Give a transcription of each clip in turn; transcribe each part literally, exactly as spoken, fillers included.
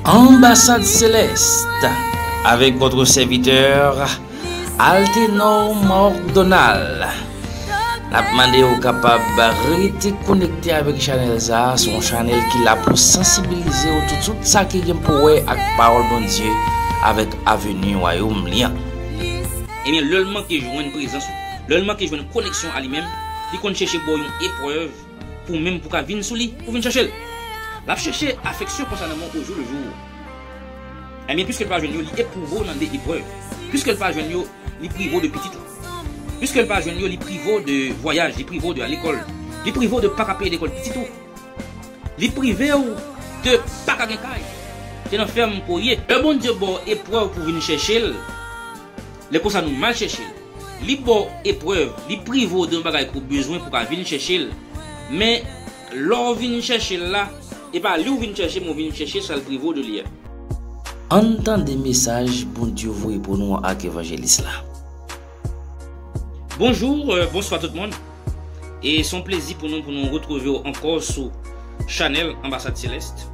Ambassade Céleste, avec votre serviteur, Altenor Mordonal. N ap mande w kapab rete konekte avèk chanèl sa a. Se yon chanèl ki la pou sansibilize w tout, tout sa ki gen pou wè ak pawòl Bondye avèk avni wayòm li an. Ebyen, lè l manke jwenn prezans ou, lè l manke jwenn koneksyon a li menm, li konn chèche ba w yon eprèv pou menm pou ka vin sou li, pou vin chèche l. L ap chèche afeksyon konsa nan men w ojou le jou. Ebyen, piske l pa jwenn yo, li epwouve w nan de eprèv. Piske l pa jwenn yo, li prive w de pitit ou. Piske l pa jwenn yo, li prive w de vwayaj, li prive w de al lekòl, li prive w de pa ka peye lekòl pitit ou. Li prive w de pa ka gen kay. Se nan fèm ke w ye. Lè Bondye ba w eprèv pou vin chèche l, lè konsa nou mal chèche l. Li ba w eprèv, li prive w de yon bagay ke w bezwen pou ka vin chèche l. Men, lè w vin chèche l la, e pa li w vin chèche, men w vin chèche sa l prive w de li a. Ann tande mesaj Bondye voye pou nou ak evanjelis la. Bonjou, euh, bonswa tout moun. E se yon plezi pou nou, pou nou retwouve w ankò sou chanèl Ambassade Céleste.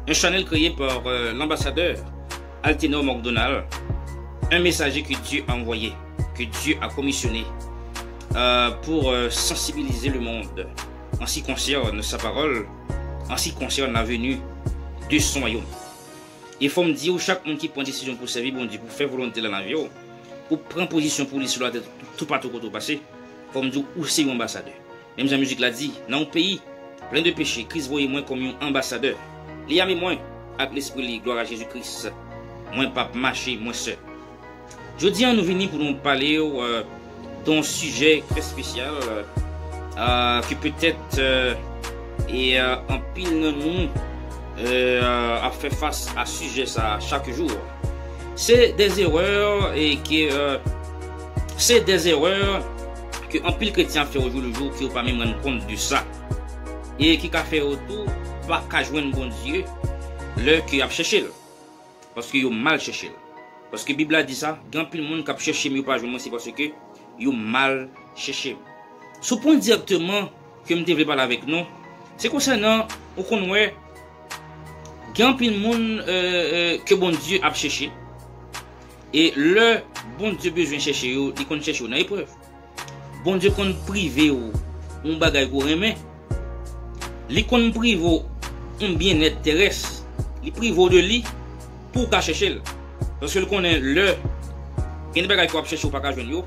Un channel créé par, euh, l'ambassadeur Altenor McDonald, un messager que Dieu a envoyé, que Dieu a commissionné, euh, pour, euh, sensibiliser le monde en ce qui concerne sa parole, en ce qui concerne la venue de son royaume. E fò m di w, chak moun ki pran desizyon pou sèvi Bondye, pou fè volonte l nan lavi w, pou pran pozisyon pou li sou latè toupatou kote w pase, fò m di w, ou se yon anbasadè. Menm jan mizik la di, nan yon peyi plen de peche, Kris voye mwen kòm yon anbasadè. Li ame mwen ak lespri li, glwa a Jezi Kris. Mwen p ap mache mwen sèl. Jodi a, nou vini pou nou pale w, euh, de yon sijè trè espesyal, euh, ke petèt, euh, e, euh, anpil nan nou, euh, ap fè fas a sijè sa a chak jou. Se de erè e ke, euh, se de erè ke anpil kretyen ap fè ojou le jou ke yo pa menm rann kont de sa. E ki ka fè yo tou pa ka jwenn Bondye lè ke y ap chèche l. Paske yo mal chèche l. Paske Bib la di sa, gen anpil moun k ap chèche m, yo pa jwenn mwen, se paske yo mal chèche m. Sou pwen dirèkteman ke m te vle pale avèk nou, se konsènan, ou konn wè, gen anpil moun, euh, euh, ke Bondye ap chèche. E lè Bondye bezwen chèche yo, li konn chèche yo nan eprèv. Bondye konn prive w yon bagay ke w renmen. Li konn prive w yon byennèt terès. Li prive w de li pou w ka chèche l. Paske l konnen lè gen de bagay ke w ap chèche, ou pa ka jwenn yo.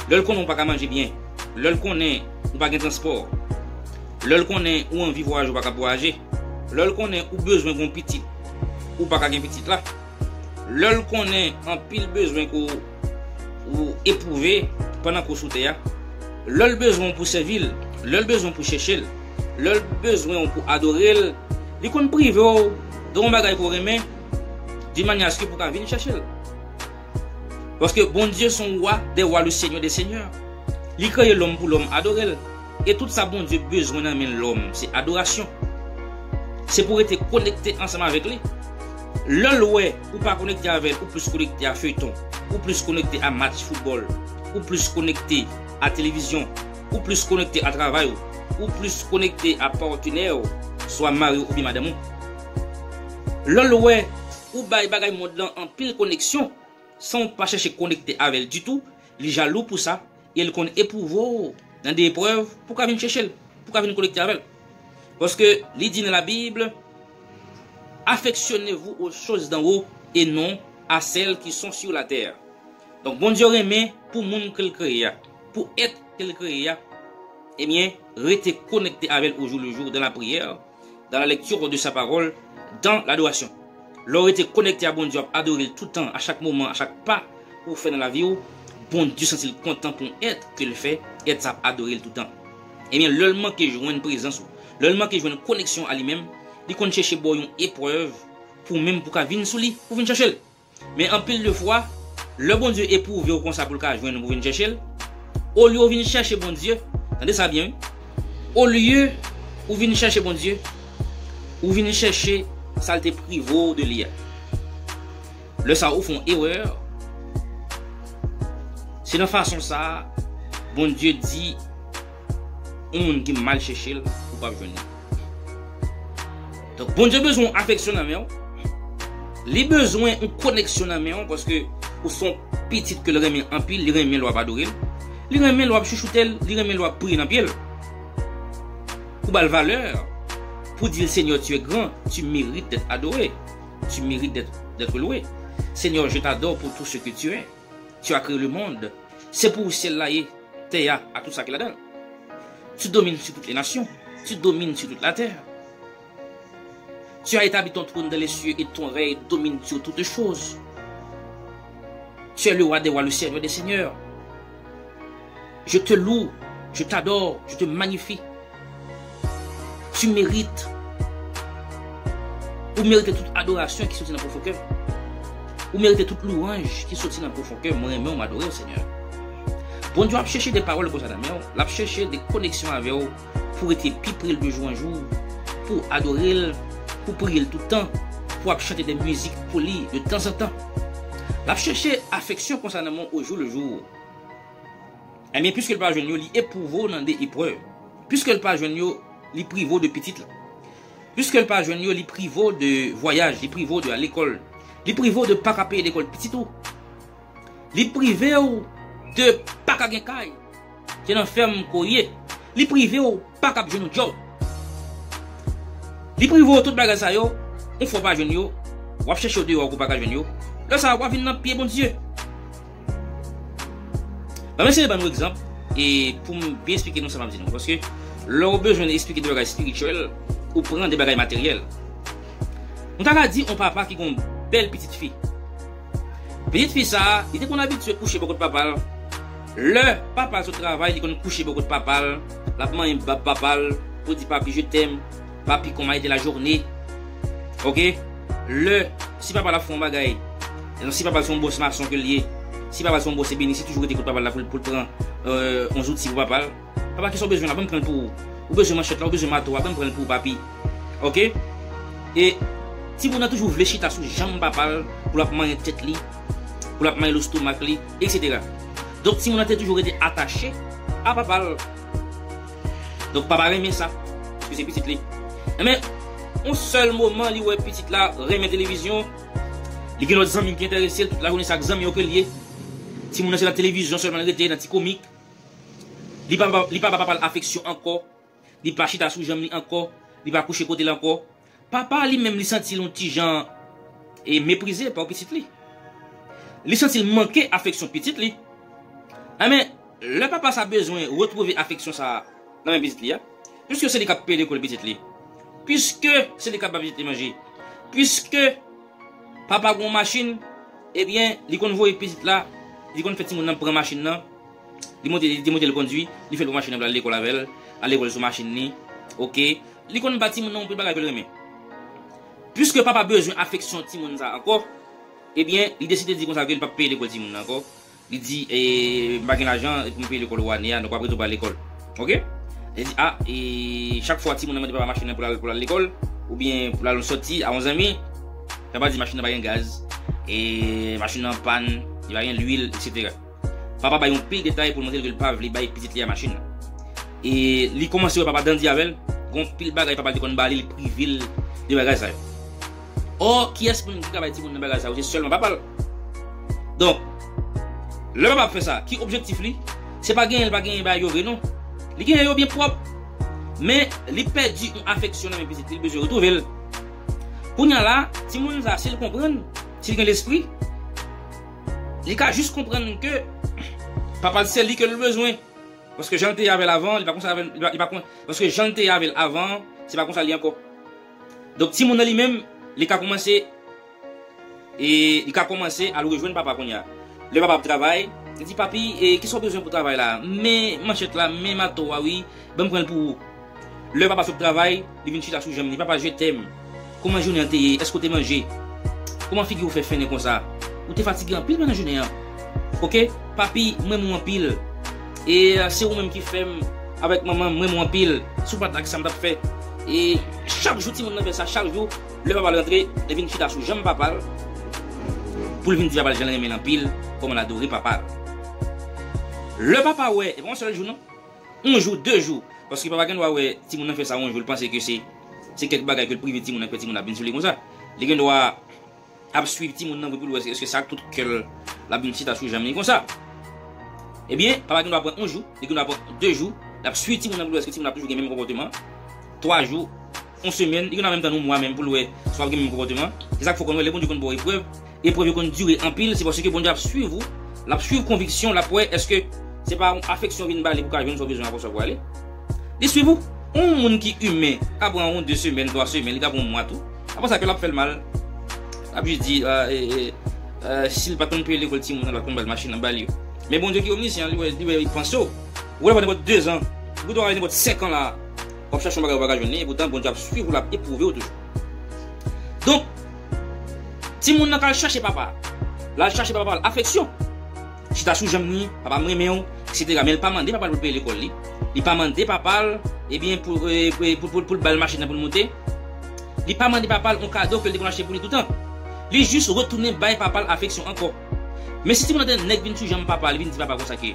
Lè l konnen ou pa ka manje byen. Lè l konnen ou pa gen transpò. Lè l konnen ou anvi vwayaje, ou pa ka vwayaje. Lè l konnen ou bezwen gen yon pitit, ou pa ka gen pitit la. Lè l konnen anpil bezwen ke w, ou epwouve pandan ke w sou tè a. Lè l bezwen w pou sèvi l, lè l bezwen w pou chèche l, lè l bezwen w pou adore l, li konn prive w de yon bagay ke w renmen, de manyè aske pou w ka vin chèche l. Paske Bondye se yon wa dè wa, le Senyè dè senyè. Li kreye lòm pou lòm adore l. E tout sa Bondye bezwen nan men lòm, se adorasyon. Se pou w rete konekte ansanm avèk li. Lè l wè ou pa konekte avè l, ou plis konekte a feyton, ou plis konekte a match foutbòl, ou plis konekte a televizyon, ou plis konekte a travay ou, ou plis konekte a patnè w, swa mari w oubyen madanm ou. Lè l wè ou bay bagay mond lan anpil koneksyon, san w pa chèche konekte avè l ditou, li jalou pou sa, e l konn epwouve w nan de eprèv pou w ka vin chèche l, pou w ka vin konekte avè l. Paske li di nan Labib, affectionnez-vous aux choses d'en haut et non à celles qui sont sur la terre. Donk, Bondye renmen pou moun ke l kreye a, pou èt ke l kreye a, ebyen, rete konekte avè l au jour le jour dans la prière, dans la lecture de sa parole, dans l'adoration. Lè w rete konekte a Bondye, w ap adore l toutan, a chak moman, a chak pa ou fè nan lavi w, Bondye santi l kontan pou yon èt ke l fè, èt sa ap adore l toutan. Ebyen, lè l manke jwenn prezans ou, lè l manke jwenn koneksyon a li menm, li konn chèche ba w yon eprèv pou menm pou ka vin sou li, pou vin chèche l. Men anpil de fwa, lè Bondye epwouve w konsa pou l ka jwenn ou, pou vin chèche l, olye w vin chèche Bondye, tande sa byen, wi. Olye ou vin chèche Bondye, ou vin chèche sa l te prive w de li a. Lè sa a, ou fè yon erè. Se nan fason sa a, Bondye di, yon moun ki mal chèche l, ou p ap jwenn li. Donk, Bondye bezwen yon afeksyon nan men w. Li bezwen yon koneksyon nan men w, paske ou se yon pitit ke l renmen anpil, li renmen lè w ap adore l. Li renmen lè w ap chouchoute l, li renmen lè w ap priye nan pye l. Pou ba l valè, pou di l, Seigneur, tu es grand, tu mérites d'être adoré, tu mérites d'être, d'être loué. Seigneur, je t'adore pour tout ce que tu es. Tu as créé le monde. C'est pour ou syèl la ye, tè a, ak tout sa ki ladan l. Tu domines sur toutes les nations. Tu domines sur toute la terre. Tu as établi ton trône dans les cieux et ton règne domine sur toutes choses. Tu es le roi des rois, le seigneur des seigneurs. Je te loue, je t'adore, je te magnifie. Tu mérites. Ou merite tout adorasyon ki soti nan pwofon kè. Ou merite tout lwanj ki soti nan pwofon kè. Mwen renmen w, m adore w, Senyè. Bondye ap chèche de pawòl konsa nan men w. L ap chèche de koneksyon avè w pou rete pi pre l de jou an jou, pou adore l, pou priye l tout tan, pou ap chante de mizik pou li de tanzantan. L ap chèche afeksyon konsa nan men w au jour le jour. Ebyen, piske l pa jwenn yo, li epwouve w nan de eprèv. Piske l pa jwenn yo, li prive w de pitit la. Piske l pa jwenn yo, li prive w de vwayaj, li prive w de al lekòl. Li prive w de pa ka peye lekòl pitit ou. Li prive w de pa ka gen kay. Se nan fèm ke w ye. Li prive w pa ka jwenn yon djòb. Li prive w tout bagay sa yo, yon fwa w pa jwenn yo, w ap chèche yo deyò ke w pa ka jwenn yo. Lè sa a, w ap vin nan pye Bondye. Ban m eseye ban nou egzanp, e pou m byen eksplike nou sa m ap di nou. Paske lè w bezwen eksplike de bagay espirityèl, ou pran de bagay materyèl. Nou ta ka di yon papa ki gen yon bèl pitit fi. Pitit fi sa a, li te konn abitye kouche bò kot papa l. Lè papa l sot travay, li konn kouche bò kot papa l. L ap manyen bab papa l pou di, Papi, je t'aime. Papi, comment a été la journée? Oke? Lè, si papa l ap fè yon bagay, si papa l se yon bòs mason ke l ye, si papa l se yon bòs ebeni, li toujou rete kot papa l la pou l, pou l pran, euh, yon zouti pou papa l. Papa, kisa w bezwen la? Ban m pran l pou ou. Ou bezwen manchèt la, ou bezwen mato a, ban m pran l pou ou, papi. Oke? E timoun nan toujou vle chita sou janm papa l, pou l ap manyen tèt li, pou l ap manyen lestomak li, etsetera. Donk, timoun nan te toujou rete atache a papa l. Donk, papa renmen sa, paske se pitit li. Enben, yon sèl moman, li wè pitit la renmen televizyon, li gen lòt zanmi ki enterese l, tout lajounen se ak zanmi yo ke l ye. Timoun nan se nan televizyon sèlman l rete, nan ti komik. Li pa, li pa ba papa l afeksyon ankò. Li pa chita sou janm li ankò. Li pa kouche kote l ankò. Papa li menm li santi l yon ti jan e meprize pa pitit li. Li santi l manke afeksyon pitit li. Enben, lè papa sa bezwen retwouve afeksyon sa nan men pitit li a, piske se li k ap peye lekòl pitit li, piske se li k ap ba pitit li manje, piske papa gen yon machin, ebyen, li konn voye pitit la, li konn fè timoun nan pran machin nan, li monte, li te monte l kondui, li fè l pran machin nan pou l al lekòl avè l, al lekòl sou machin li, oke. Li konn ba timoun nan yon pil bagay ke l renmen. Piske papa bezwen afeksyon timoun sa ankò, ebyen, li deside di konsa ke li p ap peye lekòl timoun nan ankò. Li di, e, m pa gen lajan pou m peye lekòl ou ane a, donk w ap rete w pa al lekòl. Oke? Li di, a, e, chak fwa timoun nan mande papa machin nan pou l al, pou l al lekòl, oubyen pou l al yon sòti a yon zanmi, papa di machin nan pa gen gaz, e, machin nan pàn, li pa gen lwil, etsetera. Papa bay yon pil detay pou l montre l ke l pa vle bay pitit li a machin nan. E li kòmanse wè papa dandi avè l, gen yon pil bagay papa l te konn ba li, li prive l de bagay sa yo. Ò, kiyès moun ki ka bay timoun nan bagay sa yo? Se sèlman papa l. Donk, lè papa ap fè sa, ki objektif li? Se pa genyen l pa genyen bagay yo vre non. Li genyen yo byen pwòp. Men, li pèdi yon afeksyon nan men pitit li, li bezwen retwouve l. Kounye a la, timoun sa, si l konprann, si l gen lespri, li ka jis konprann ke papa l se li ke l bezwen. Paske jan l te ye avè l avan, li pa konsa avè l, li pa, li pa kon, paske jan l te ye avè l avan, se pa konsa l ye ankò. Donk, timoun nan li menm, li ka kòmanse, e li ka kòmanse al rejwenn papa kounye a. Lè papa ap travay, li di, Papi, e kisa w bezwen pou travay la? Men manchèt la, men mato a, wi, ban m pran l pou ou. Lè papa sot travay, li vin chita sou janm li. Papa, je t'aime. Kòman jounen an te ye? Èske w te manje? Kòman figi w fè fennen konsa? Ou te fatige anpil pandan jounen an. Oke? Papi, m renmen w anpil. E, e, se ou menm ki fè m avèk manman m, m renmen w anpil. Si w pa t la, kisa m t ap fè? E chak jou timoun nan fè sa, chak jou, lè papa l rantre, li vin chita sou janm papa l, pou l vin di papa l jan l renmen l anpil, kòman l adore papa l. Lè papa wè, e pa yon sèl jou non, yon jou, de jou, paske papa gen dwa wè timoun nan fè sa yon jou, l panse ke se, se kèk bagay ke l prive timoun nan, fè timoun nan ap vin sou li konsa. Li gen dwa ap swiv timoun nan pou l wè èske sa ak tout kè l l ap vin chita sou janm li konsa. Ebyen, papa gen dwa pran yon jou, li gen dwa pran de jou, l ap swiv timoun nan pou l wè èske timoun nan ap toujou gen menm konpòteman. Twa jou, yon semèn, li gen dwa menm tann yon mwa menm pou l wè si w ap gen menm konpòteman. Se sa k fè w konn wè lè Bondye konn ba w eprèv, eprèv yo konn dire anpil, se paske Bondye ap swiv ou, l ap swiv konviksyon, l ap wè èske se pa yon afeksyon w vin ba li pou w ka jwenn sa w bezwen apre sa w prale. Li swiv ou. Yon moun ki imen ka pran yon de semèn, twa semèn, li ka pran yon mwa tou. Apre sa, kè l ap fè l mal. L ap jis di, ah, eh, eh, eh, si l pa t konn peye lekòl timoun nan, l pa t konn ba l machin nan ba l yo. Men Bondye ki omnisyan, li wè, li wè, li panse w. Ou wè, pa nenpòt de zan, ou dwe wè nenpòt senk an la, w ap chache yon bagay ou pa ka jwenn li, epoutan Bondye ap swiv ou, l ap epwouve w toujou. Donk, timoun nan ka al chache papa. L al chache papa l afeksyon. Chita sou janm ni, papa m renmen w, etsetera. Men l pa mande papa l pou l peye lekòl li. Li pa mande papa l, ebyen, pou, eh, pou, pou, pou, pou l ba l machin nan pou l moute. Li pa mande papa l yon kado ke l te konn achte pou li toutan. Li jis retounen bay papa l afeksyon ankò. Men si timoun nan te nèk vin sou janm papa l, li vin di papa konsa ke,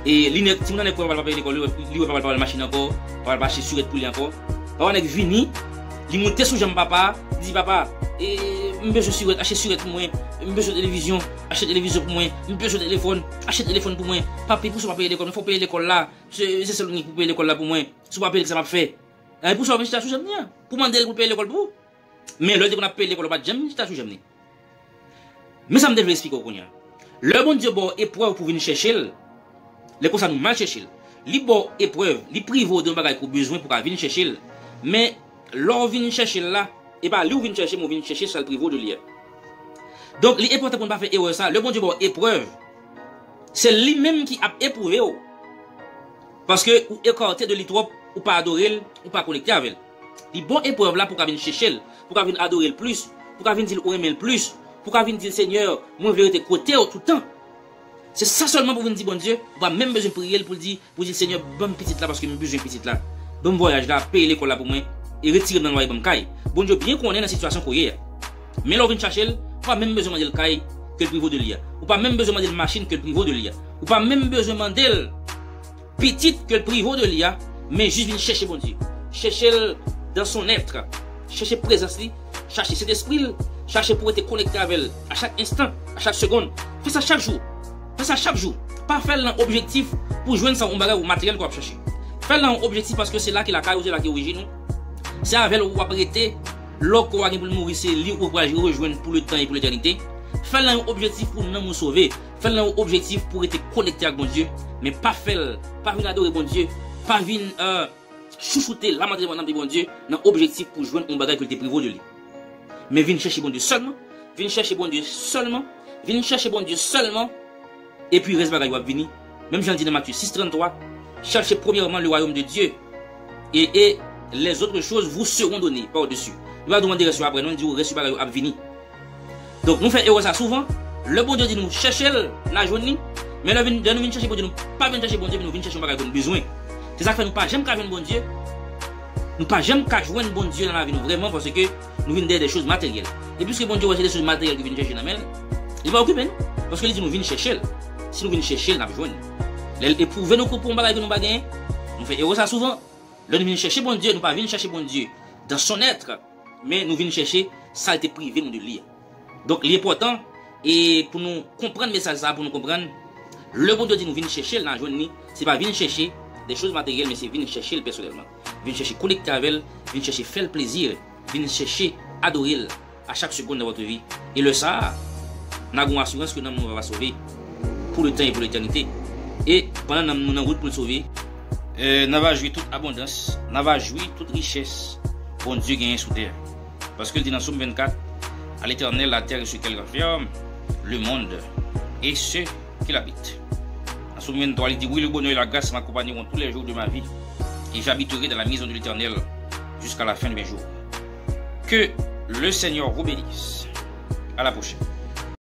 e li nèk, timoun nan nèk wè papa l pa peye lekòl, li wè, li wè papa l pa ba l machin ankò, papa l pa achte sirèt pou li ankò. Papa nèk vini, li moute sou janm papa, li di papa, e, m bezwen sirèt, achte sirèt pou mwen, m bezwen televizyon, achte televizyon pou mwen, m bezwen telefòn, achte telefòn pou mwen. Papi, poukisa w pa peye lekòl mwen? Fò w peye lekòl la. Se, se sèl ou ki pou peye lekòl la pou mwen. Si w pa peye l, kisa m ap fè? E poukisa w vin chita sou janm ni an? Pou mande l pou l peye lekòl pou ou? Men lè w te konn ap peye lekòl, ou pa t janm chita sou janm ni. Men sa m te vle eksplike w kounye a. Lè Bondye ba w eprèv pou w vin chèche l, lè konsa nou mal chèche l. Li ba w eprèv, li prive w de yon bagay ke w bezwen pou w ka vin chèche l. Men lè w vin chèche l la, e pa li w vin chèche, men w vin chèche sa l prive w de li a. Donk, li enpòtan pou n pa fè erè sa. Lè Bondye ba w eprèv, se li menm ki ap epwouve w. Paske ou ekate de li twòp, ou pa adore l, ou pa konekte avè l. Li ba w eprèv la pou w ka vin chèche l, pou w ka vin adore l plis, pou w ka vin di l ou renmen l plis, pou w ka vin di l, Senyè, mwen vle rete kote w toutan. Se sa sèlman pou w vin di Bondye, ou pa menm bezwen priye l pou l di, pou w di l, Senyè, ban m pitit la paske m bezwen pitit la. Ban m vwayaj la, peye lekòl la pou mwen, e retire m nan lwaye, ban m kay. Bondye byen konnen nan sitiyasyon ke w ye a. Men lè w vin chache l, ou pa menm bezwen mande l kay ke l prive w de li a. Ou pa menm bezwen mande l machin ke l prive w de li a. Ou pa menm bezwen mande l pitit ke l prive w de li a, men jis vin chèche Bondye. Chèche l dans son être. Chèche prezans li, chache Sentespri l, chache pou w rete konekte avè l a chak enstan, a chak segonn. Fè sa chak jou. Fè sa chak jou. Pa fè l nan objektif pou jwenn sa yon bagay ou materyèl ke w ap chache. Fè l nan yon objektif paske se la ki lakay ou, se la ki orijin ou. Se avè l ou ap rete. Lè w gen pou l mouri, se li ou pral rejwenn pou letan e pou letènite. Fè l nan yon objektif pou nanm ou sove. Fè l nan yon objektif pou rete konekte ak Bondye. Men pa fè l, pa vin adore Bondye, pa vin, euh, chouchoute, lamante devan nanm de Bondye nan objektif pou jwenn yon bagay ke l te prive w de li. Men vin chèche Bondye sèlman, vin chèche Bondye sèlman, vin chèche Bondye sèlman, epi rès bagay yo ap vini. Menm jan l di nan Matye sis trannntwa, cherchez premièrement le royaume de Dieu, et, et les autres choses vous seront données par-dessus. Li pa di w mande rès yo apre, non, li di w rès bagay yo ap vini. Donk, nou fè erè sa souvan. Lè Bondye di nou chèche l, n a jwenn li. Men lè vin, lè nou vin chèche Bondye, nou pa vin chèche Bondye, men nou vin chèche yon bagay ke nou bezwen. Se sa k fè nou pa janm ka jwenn Bondye. Nou pa janm ka jwenn Bondye nan lavi nou vrèman, paske nou vin dèyè de choz materyèl. E piske Bondye wè se de choz materyèl ki vin chèche nan men l, li pa okipe nou. Paske li di nou vin chèche l. Si nou vin chèche l, n ap jwenn. Lè l epwouve nou pou yon bagay ke nou pa genyen, nou fè erè sa souvan. Lè nou vin chèche Bondye, nou pa vin chèche Bondye dans son être, men nou vin chèche sa l te prive nou de li a. Donk, li enpòtan, e pou nou konprann mesaj sa a, pou nou konprann, lè Bondye di nou vin chèche l, n a jwenn li, se pa vin chèche de choz materyèl, men se vin chèche l pèsonèlman. Vin chèche konekte avè l, vin chèche fè l plezi, vin chèche adore l a chaque seconde de votre vie. E lè sa a, n a gon asirans ke nanm nou va sove pour le temps et pour l'éternité. E pandan nanm nou nan wout pou l sove, euh, n a va jwi tout abondans, n a va jwi tout richès Bondye genyen sou tè. Paske l di nan Sòm vennkat, à l'Éternel la terre et ce qu'elle renferme, le monde et ceux qui l'habitent. Nan Sòm venntwa, li di, oui, le bonheur et la grâce m'accompagneront tous les jours de ma vie, et j'habiterai dans la maison de l'Éternel jusqu'à la fin de mes jours. Que le Seigneur vous bénisse. À la prochaine.